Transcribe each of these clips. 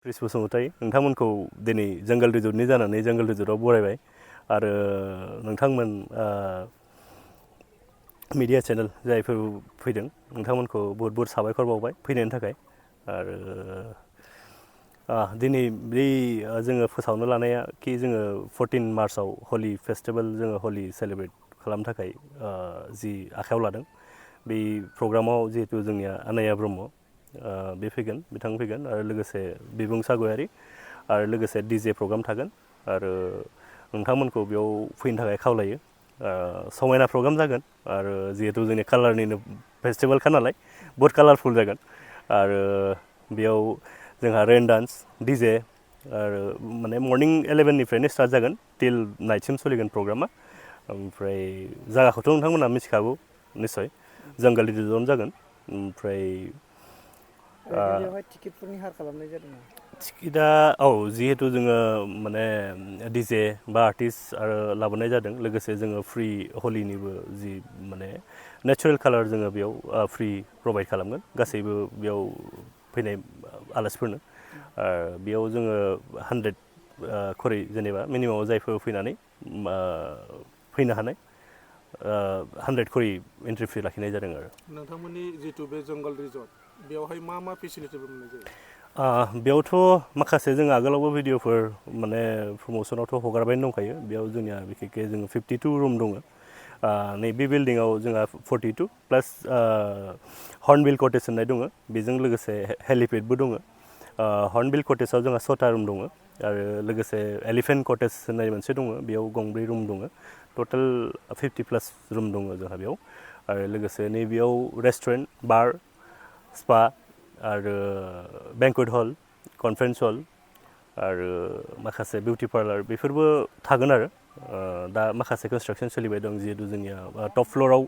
Chris Basumatary नोंथांमोनखौ दिनै जंगल रिजर्टनि जानानै जंगल रिजर्टआव बरायबाय आरो नोंथांमोन मिडिया चेनेल जायफोर फैदों नोंथांमोनखौ बहुत बहुत साबायखर बावबाय फैनायनि थाखाय आरो दिनै बे जोङो फोसावनो लानाया कि जोङो 14 मार्चआव हलि फेस्टिभेल जोङो हलि सेलिब्रेट खालामनो थाखाय जि आखायाव लादों बे प्रग्रामाव जिहेतु जोंनिया आनाया ब्रह्म बे फैगोन बिथां फैगोन आरो लोगोसे बिबुं सागयारि आरो लोगोसे DJ प्रग्राम थागोन आरो नोंथांमोनखौ बेयाव फैनो थाखाय खावलायो समायना प्रग्राम जागोन आरो जिहेतु जोंनि कालारनिनो फेस्टिभेलखा नालाय बहुत कालारफुल जागोन आरो बेयाव जोंहा रेन डान्स DJ आरो माने मर्निं 11 निफ्रायनो स्टार्ट जागोन टिल नाइटसिम सोलिगोन प्रग्रामा ओमफ्राय जायगाखौथ' नोंथांमोनहा मिथिखागौ निस्सय जंगल रिजर्टआवनो जागोन ओमफ्राय बेवहाय टिकेटफोरनि हार खालामनाय जादों टिकेटआ औ जिहेतु जोङो माने DJ बा आर्टिस्ट आरो लाबोनाय जादों लोगोसे जोङो फ्रि हलिनिबो जि माने नेचारेल कालार जोङो बेयाव फ्रि प्रभाइड खालामगोन गासैबो बेयाव फैनाय आलासिफोरनो बेयाव जोङो 100 खरै जेनेबा मिनिमामाव जायफोर फैनानै फैनो हानाय 100 खरै एन्ट्रि फि लाखिनाय जादों आरो नोंथांमोननि जितु बे जंगल रिजर्ट बेवहाय मा फेसिलिटिफोर मोननाय जायो बेयावथ' माखासे जों आगोलावबो भिडिअफोर माने प्रमसनावथ' हगारबायनो दंखायो बेयाव जोंनिया बिखेखके जोङो 52 रुम दङ नैबे बिल्डिङाव जोंहा 42 प्लास हर्नबिल कटेज होननाय दङ बेजों लोगोसे हेलिपेडबो दङ हर्नबिल कटेजआव जोंहा 6टा रुम दङ आरो लोगोसे एलिफेन्ट कटेज होननाय मोनसे दङ बेयाव गंब्रै रुम दङ टटेल 50 प्लास रुम दङ जोंहा बेयाव आरो लोगोसे नैबेयाव रेस्टुरेन्ट बार स्पा आरो बेंकुवेट हल कनफारेन्स हल आरो माखासे बिउटि पार्लार बेफोरबो थागोन आरो दा माखासे कनस्ट्राक्सन सोलिबाय दं जिहेतु जोंनिया टप फ्ल'राव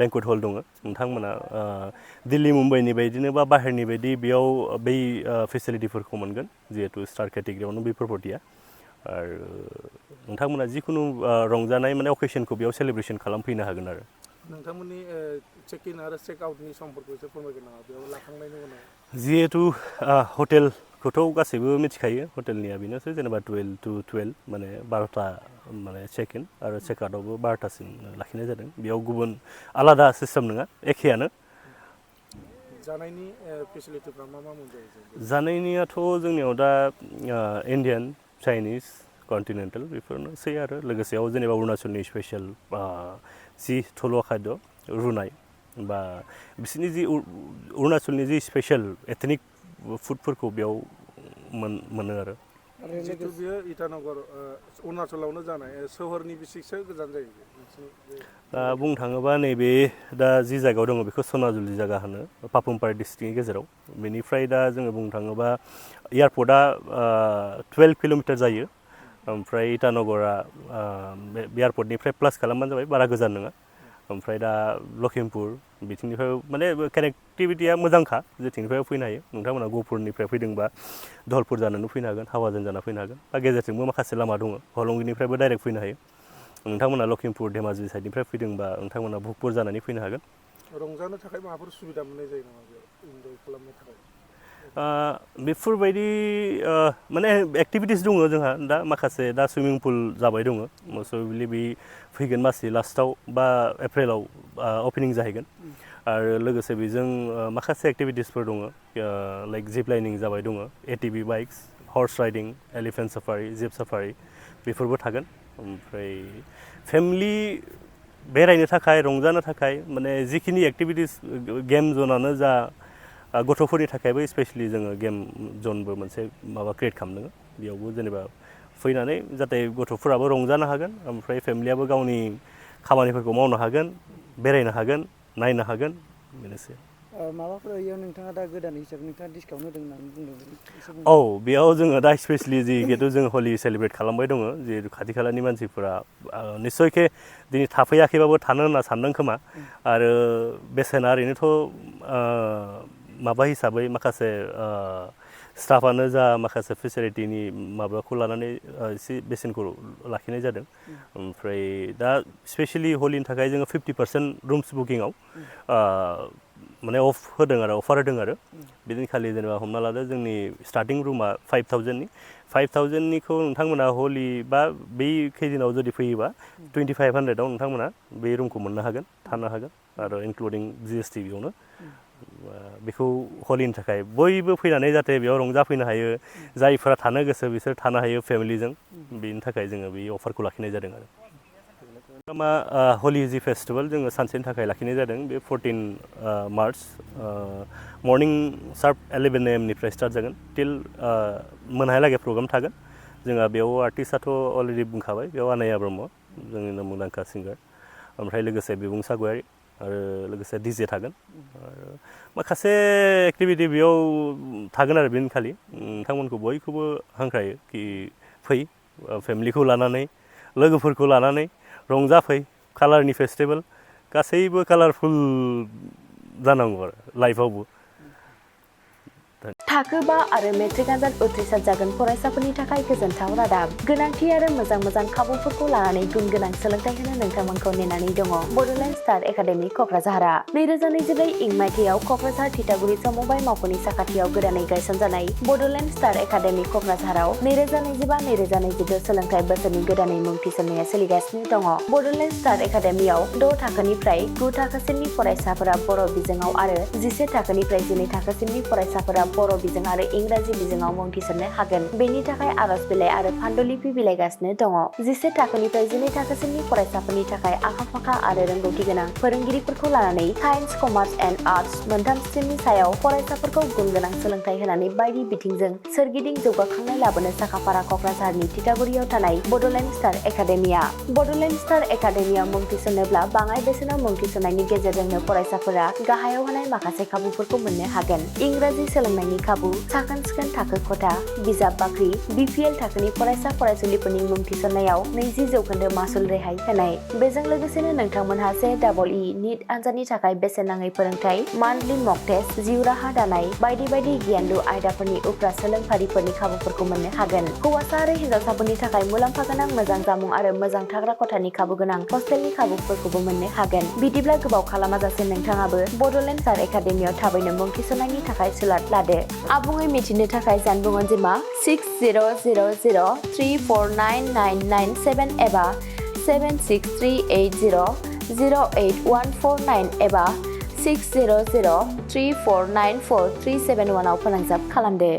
बेंकुवेट हल दङ नोंथांमोना दिल्ली मुम्बाइनि बायदिनो बा बाहेरनि बायदि बेयाव बै फेसिलिटिफोरखौ मोनगोन जिहेतु स्टार केटेगरियावनो बे प्रपार्टिया आरो नोंथांमोना जिखुनु रंजानाय माने अकेसनखौ बेयाव सेलिब्रेसन खालामफैनो हागोन आरो नोंथांमोननि चेक इन आरो चेक आउटनि समफोरखौ एसे फोरमायगोन नामा बेयाव लाखांनायनि उनाव जिहेतु हटेलखौथ' गासैबो मिथिखायो हटेलनिया बेनोसै जेनेबा 12 to 12 माने 12टा माने चेक इन आरो चेक आउटआवबो 12टासिम लाखिनाय जादों बेयाव गुबुन आलादा सिस्टेम नङा एखेयानो जानायनि फेसिलिटिफ्रा मा मोनजायो जानायनियाथ' जोंनियाव दा इन्डियान चाइनिस कन्टिनेन्टेल बेफोरनोसै आरो लोगोसेयाव जेनेबा अरुणाचलनि स्पेसियेल जि थलुवा खाद्य रुनाय बा बिसोरनि जि अरुणाचलनि जि स्पेसियेल एथनिक फुडफोरखौ बेयाव मोनो आरो जितु बेयो इटानगर अरुणाचलावनो जानाय सोहोरनि बेसेसो गोजान जायो दा बुंनो थाङोबा नैबे दा जि जायगायाव दङ बेखौ सनाजुलि जायगा होनो पापुमपारे डिस्ट्रिक्टनि गेजेराव बेनिफ्राय दा जोङो बुंनो थाङोबा एयारपर्टआ 12 किल'मिटार जायो ओमफ्राय इटानगरा बे एयारपर्टनिफ्राय प्लास खालामबानो जाबाय बारा गोजान नङा ओमफ्राय दा लखिमपुर बिथिंनिफ्राय माने कानेक्टिभिटिया मोजांखा जेथिंनिफ्राय फैनो हायो नोंथांमोना गहपुरनिफ्राय फैदोंबा धलपुर जानानै फैनो हागोन हावाजों जाना फैनो हागोन बा गेजेरजोंबो माखासे लामा दङ हलंगिनिफ्रायबो डाइरेक्ट फैनो हायो नोंथांमोना लखिमपुर धेमाजि साइडनिफ्राय फैदोंबा नोंथांमोना भुकपुर जानानै फैनो हागोन रंजानो थाखाय माबाफोर सुबिदा मोननाय जायो नामा बेयाव इन्जय खालामनो थाखाय बेफोरबायदि माने एक्टिभिटिस दङ जोंहा दा माखासे दा सुइमिं पुल जाबाय दङ मस'बिलि बे फैगोन मासनि लास्टआव बा एप्रिलाव अपेनिं जाहैगोन आरो लोगोसे बेजों माखासे एक्टिभिटिसफोर दङ लाइक जिप लाइनिं जाबाय दङ ATV bikes horse riding elephant safari jeep safari बेफोरबो थागोन ओमफ्राय फेमिलि बेरायनो थाखाय रंजानो थाखाय माने जिखिनि एक्टिभिटिस गेम जनानो जा गथ'फोरनि थाखायबो स्पेशलि जोङो गेम जनबो मोनसे माबा क्रिएट खालामदों बेयावबो जेनेबा फैनानै जाहाथे गथ'फोराबो रंजानो हागोन ओमफ्राय फेमिलियाबो गावनि खामानिफोरखौ मावनो हागोन बेरायनो हागोन नायनो हागोन बेनोसै माबाफोर इयाव नोंथाङा दा गोदान हिसाबै नोंथाङा डिसकाउन्ट होदों होननानै बुंदों औ बेयाव जोङो दा स्पेशलि जिहेतु जों हलि सेलिब्रेट खालामबाय दङ जिहेतु खाथि खालानि मानसिफोरा निस्सयके दिनै थाफैयाखैबाबो थानो होनना सानदों खोमा आरो बेसेना ओरैनोथ' माबा हिसाबै माखासे स्टाफानो जा माखासे फेसिलिटिनि माबाखौ लानानै एसे बेसेनखौ लाखिनाय जादों ओमफ्राय दा स्पेशलि हलिनि थाखाय जोङो 50% रुम्स बुकिङाव माने अफार होदों आरो बिदिनखालि जेनेबा हमना लादो जोंनि स्टार्टिं रुमा 5000नि 5000निखौ नोंथांमोना हलि बा बै खैदिनाव जुदि फैयोबा 2500आव नोंथांमोना बे रुमखौ मोननो हागोन थानो हागोन आरो इनक्लुडिं GST बेयावनो बेखौ हलिनि थाखाय बयबो फैनानै जाहाथे बेयाव रंजाफैनो हायो जायफोरा थानो गोसो बिसोर थानो हायो फेमिलिजों बेनि थाखाय जोङो बे अफारखौ लाखिनाय जादों आरो हलि जि फेस्टिभेल जोङो सानसेनि थाखाय लाखिनाय जादों बे 14 मार्च मर्निं शार्प 11 AM निफ्राय स्टार्ट जागोन टिल मोनाहालागै प्रग्राम थागोन जोंहा बेयाव आर्टिस्टआथ' अलरेडि बुंखाबाय बेयाव आनाया ब्रह्म जोंनिनो मुंदांखा सिंगार ओमफ्राय लोगोसे बिबुं सागवारि आरो लोगोसे DJ थागोन आरो माखासे एक्टिभिटि बेयाव थागोन आरो बेनिखालि नोंथांमोनखौ बयखौबो हांख्रायो कि फै फेमिलिखौ लानानै लोगोफोरखौ लानानै रंजाफै कालारनि फेस्टिभेल गासैबो कालारफुल जानांगौ आरो लाइफआवबो थाखो 5 आरो मेट्रिक आनजाद उथ्रिसार जागोन फरायसाफोरनि थाखाय गोजोनथाव रादाब गोनांथि आरो मोजां खाबुफोरखौ लानानै गुन गोनां सोलोंथाइ होनो नोंथांमोनखौ नेनानै दङ बड'लेण्ड स्टार एकाडेमि क'क्राझारआ 2024 इं मायथाइयाव क'क्राझार थिथागुरि समबाय मावख'नि साखाथियाव गोदानै गायसनजानाय बड'लेण्ड स्टार एकाडेमि क'क्राझाराव 2025-2026 सोलोंथाइ बोसोरनि गोदानै मुं थिसननाया सोलिगासिनो दङ बड'लेण्ड स्टार एकाडेमियाव 6 थाखोनिफ्राय 9 थाखोसिमनि फरायसाफोरा बर' बिजोङाव आरो 11 थाखोनिफ्राय 12 थाखोसिमनि फरायसाफोरा बर' बिजों आरो इंराजि बिजोङाव मुं थिसननो हागोन बेनि थाखाय आर'ज बिलाइ आरो फान्डुलिपि बिलाइगासिनो दङ 11 थाखोनिफ्राय 12 थाखोसिमनि फरायसाफोरनि थाखाय आखा-फाखा आरो रोंगौथि गोनां फोरोंगिरिफोरखौ लानानै साइन्स कमार्स एन्ड आर्टस मोनथाम स्ट्रिमनि सायाव फरायसाफोरखौ गुन गोनां सोलोंथाइ होनानै बायदि बिथिंजों सोरगिदिं जौगाखांनाय लाबोनो साखाफारा क'क्राझारनि थिथागुरियाव थानाय बड'लेण्ड स्टार एकाडेमिया बड'लेण्ड स्टार एकाडेमियाव मुं थिसननोब्ला बाङाय बेसेनाव मुं थिसननायनि गेजेरजोंनो फरायसाफोरा गाहायाव होनाय माखासे खाबुफोरखौ मोननो हागोन इंराजि सोलोंनायनि खाबु साखोन-सिखोन थाखो खथा बिजाब बाख्रि BPL थाखोनि फरायसा फरायसुलिफोरनि मुं थिसननायाव 20% मासुल रेहाय होनाय बेजों लोगोसेनो नोंथांमोनहा JEE नीट आनजादनि थाखाय बेसेन नाङै फोरोंथाय मान्थलि मक टेस्ट जिउ राहा दानाय बायदि गियानलु आयदाफोरनि उफ्रा सोलोंफारिफोरनि खाबुफोरखौ मोननो हागोन हौवासा आरो हिन्जावसाफोरनि थाखाय मुलाम्फा गोनां मोजां जामुं आरो मोजां थाग्रा खथानि खाबु गोनां हस्टेलनि खाबुफोरखौबो मोननो हागोन बिदिब्ला गोबाव खालामाजासे नोंथाङाबो बड'लेण्ड स्टार एकाडेमियाव थाबैनो मुं थिसननायनि थाखाय सुलाद लादो आबुङै मिथिनो थाखाय जानबुं अनजिमा 6000349997 एबा 7638008149 एबा 6003494371 आव फोनांजाब खालामदो